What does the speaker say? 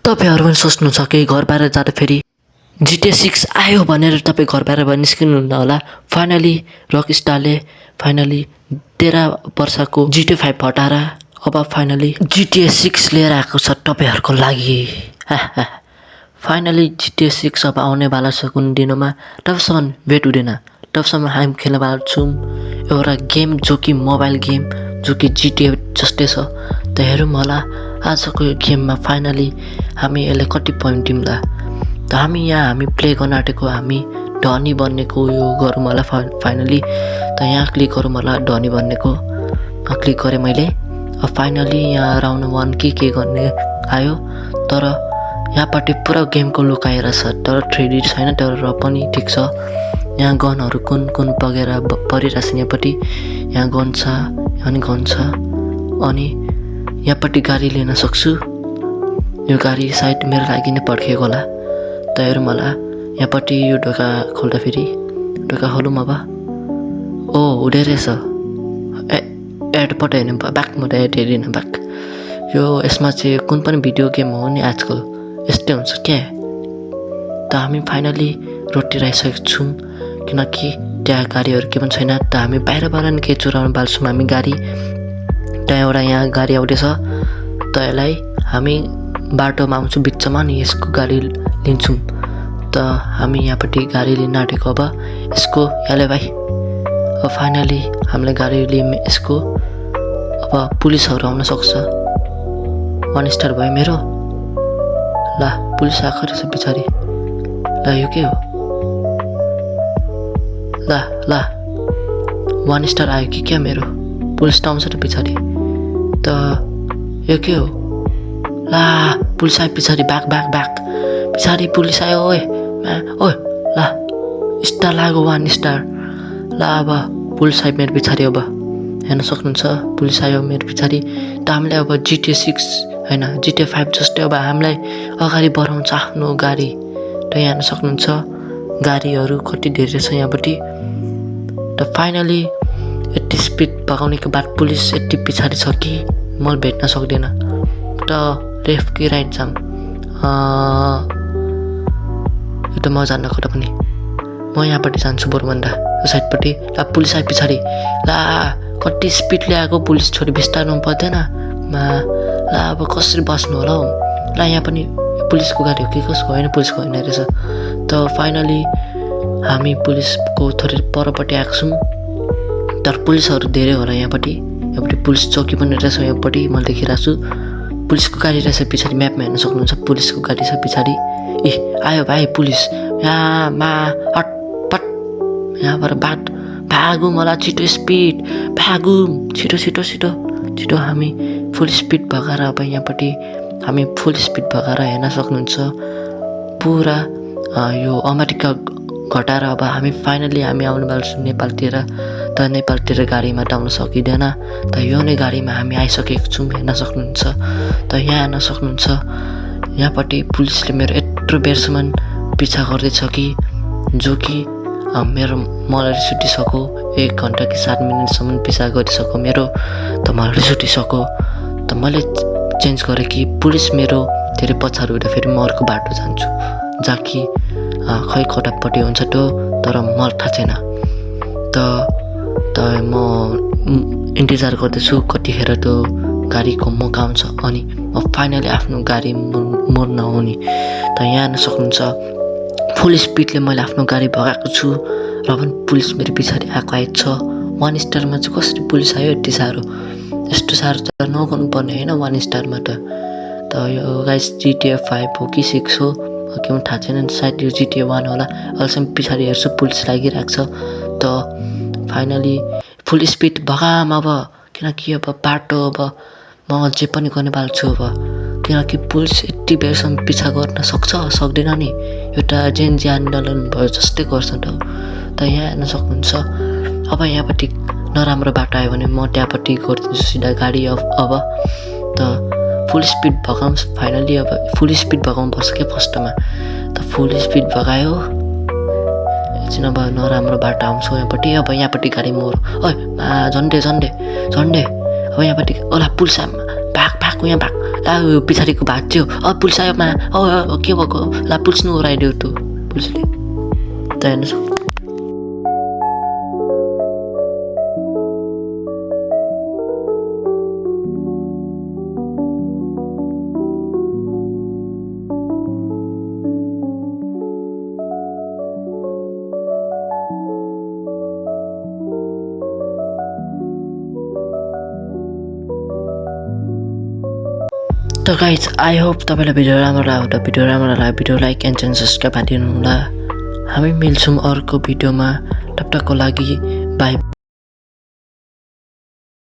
तपाईहरु पनि सोच्नुहुन्छ कि घर बाहिर जाँदाखेरि GTA 6 आयो भनेर तपाई घर बाहिर निस्किनुहुन्न होला। फाइनली रकस्टारले फाइनली 13 वर्षको GTA 5 हटाएर अब फाइनली GTA 6 लिएर आएको छ तपाईहरुको लागि। फाइनली GTA 6 अब आउने वाला छ कुन दिनमा, तबसम्म वेट हुँदैन। तबसम्म हामी खेल्न वाला छौं एउटा गेम जो कि मोबाइल गेम जो कि GTA जस्तै छ। त हेरौँ होला आजको यो गेममा फाइनली हामी यसले कति पोइन्ट दिउँला। त हामी प्ले गर्न आँटेको, हामी धनी बन्नेको यो गरौँ होला फाइनली। त यहाँ क्लिक गरौँ होला धनी बन्नेको, क्लिक गरेँ मैले। अब फाइनली यहाँ राउन्ड 1 के गर्ने आयो, तर यहाँपट्टि पुरा गेमको लुकाएर छ, तर 3D छैन, तर र पनि ठिक छ। यहाँ गनहरू कुन बगेर परिरहेछ यहाँपट्टि, यहाँ गन छ, अनि गन छ, अनि यहाँपट्टि गाडी लिन सक्छु। यो गाडी सायद मेरो लागि नै पड्किएको होला। त हेरौँ होला यहाँपट्टि यो ढोका खोल्दा फेरि ढोका खोलौँ अब। ओ हुँदै रहेछ एडपट्टि हेर्नु ब्याक, म त एड हेरिनँ ब्याक। यो यसमा चाहिँ कुन पनि भिडियो गेम हो नि आजकल यस्तै हुन्छ क्या। त हामी फाइनली रोटी आइसकेको छौँ, किनकि त्यहाँ गाडीहरू के पनि छैन। त हामी बाहिरबाट नि केही चुराउनु पाल्छौँ हामी गाडी। त्यहाँ एउटा यहाँ गाडी आउँदैछ, त यसलाई हामी बाटोमा आउँछौँ बिचमा नि यसको गाडी लिन्छौँ। त हामी यहाँपट्टि गाडी लिन आँटेको। अब यसको याले भाइ, अब फाइनली हामीले गाडी लियौँ यसको। अब पुलिसहरू आउन सक्छ। 1 स्टार भयो मेरो। ल पुलिस आएको रहेछ पछाडि। ल यो के हो? ल 1 स्टार आयो कि क्या मेरो? पुलिस त आउँछ त पछाडि। त यो के हो? ला पुलिस आयो पछाडि, ब्याक पछाडि पुलिस आयो। ओए ल स्टार लाग्यो 1 स्टार। ल अब पुलिस आयो मेरो पछाडि। अब हेर्न सक्नुहुन्छ पुलिस आयो मेरो पछाडि। त हामीले अब GTA 6 हैन GTA 5 जस्तै अब हामीलाई अगाडि बढाउँछ आफ्नो गाडी। त यहाँ हेर्न सक्नुहुन्छ गाडीहरू कति धेरै छ यहाँपट्टि। त फाइनली यति स्पिड भगाउनेको बाद पुलिस यति पछाडि छ कि म भेट्न सक्दैन। त लेफ्ट कि राइट जाम, यो त म जान्न कता पनि। म यहाँपट्टि जान्छु बरुभन्दा यो साइडपट्टि। ल पुलिस आयो पछाडि। ला कति स्पिडले आएको पुलिस, छोरी बिस्तारमा पर्दैन। ल अब कसरी बस्नु होला हौ। ल यहाँ पनि पुलिसको गाडी हो कि कसको? होइन पुलिसको होइन रहेछ। त फाइनली हामी पुलिसको थोरै परपट्टि आएको छौँ, तर पुलिसहरू धेरै होला यहाँपट्टि पुलिस चौकी पनि रहेछ यहाँपट्टि मैले देखिरहेको छु। पुलिसको गाडी रहेछ पछाडि, म्यापमा हेर्न सक्नुहुन्छ पुलिसको गाडी छ पछाडि। आयो भाइ पुलिस यहाँमा, हटपट यहाँबाट भागौँ होला, छिटो स्पिड भागौँ, छिटो हामी फुल स्पिड भगाएर अब यहाँपट्टि हामी फुल स्पिड भगाएर हेर्न सक्नुहुन्छ पुरा यो अमेरिका घटाएर अब हामी फाइनली हामी आउनु पर्छ नेपालतिर। त नेपालतिर गाडीमा त आउन सकिँदैन। त यो नै गाडीमा हामी आइसकेको छौँ, हेर्न सक्नुहुन्छ। त यहाँ हेर्न सक्नुहुन्छ यहाँपट्टि पुलिसले मेरो यत्रो बेरसम्म पिछा गर्दैछ कि, जो कि मलाई रिस उठिसक्यो। 1 घन्टा कि 7 मिनटसम्म पिछा गरिसक्यो मेरो। त मलाई रिस उठिसक्यो। त मैले चेन्ज गरेँ कि पुलिस मेरो धेरै पछाडि हुँदा फेरि म अर्को बाटो जान्छु, जहाँ कि खै कतापट्टि हुन्छ त्यो, तर मलाई थाहा छैन। त म इन्तजार गर्दैछु कतिखेर त्यो गाडीको मौका आउँछ, अनि म फाइनली आफ्नो गाडी मोड्न आउने। त यहाँ हेर्न सक्नुहुन्छ फुल स्पिडले मैले आफ्नो गाडी भगाएको छु, र पनि पुलिस मेरो पछाडि आएको छ। 1 स्टारमा चाहिँ कसरी पुलिस आयो यति साह्रो? यस्तो साह्रो त नगर्नु पर्ने होइन 1 स्टारमा त। यो गाइस GTA 5 हो कि 6 हो के पनि थाहा छैन, सायद यो GTA 1 होला। अहिलेसम्म पछाडि हेर्छु पुलिस लागिरहेको छ। त फाइनली फुल स्पिड भगाम अब, किनकि अब बाटो अब म जे पनि गर्ने बाल छु अब, किनकि पुलिस यति बेरसम्म पिछा गर्न सक्दैन नि। एउटा जेन्जी आन्दोलन भयो जस्तै गर्छ त। यहाँ हेर्न सक्नुहुन्छ अब यहाँपट्टि नराम्रो बाटो आयो भने म त्यहाँपट्टि गरिदिन्छु सिधा गाडी। अब त फुल स्पिड भगाउँ फाइनली। अब फुल स्पिड भगाउनु पर्छ क्या फर्स्टमा। त फुल स्पिड भगायो एकछिन, अब नराम्रो बाटो आउँछु यहाँपट्टि। अब यहाँपट्टि गाडी मोर, झन्डे अब यहाँपट्टि ओला पुलिस भाग यहाँ भाग ला यो पछाडिको भाग्यो पुलिस आयो मा के भएको ला पुलिस ओराइदियो त्यो पुलिसले त हेर्नुहोस् त गाइज आई होप तपाईँलाई भिडियो राम्रो लाग्यो भिडियो राम्रो लाग्यो भिडियो लाइक एन्ड सब्सक्राइब हालिदिनु होला हामी मिल्छौँ अर्को भिडियोमा तब तकको लागि बाई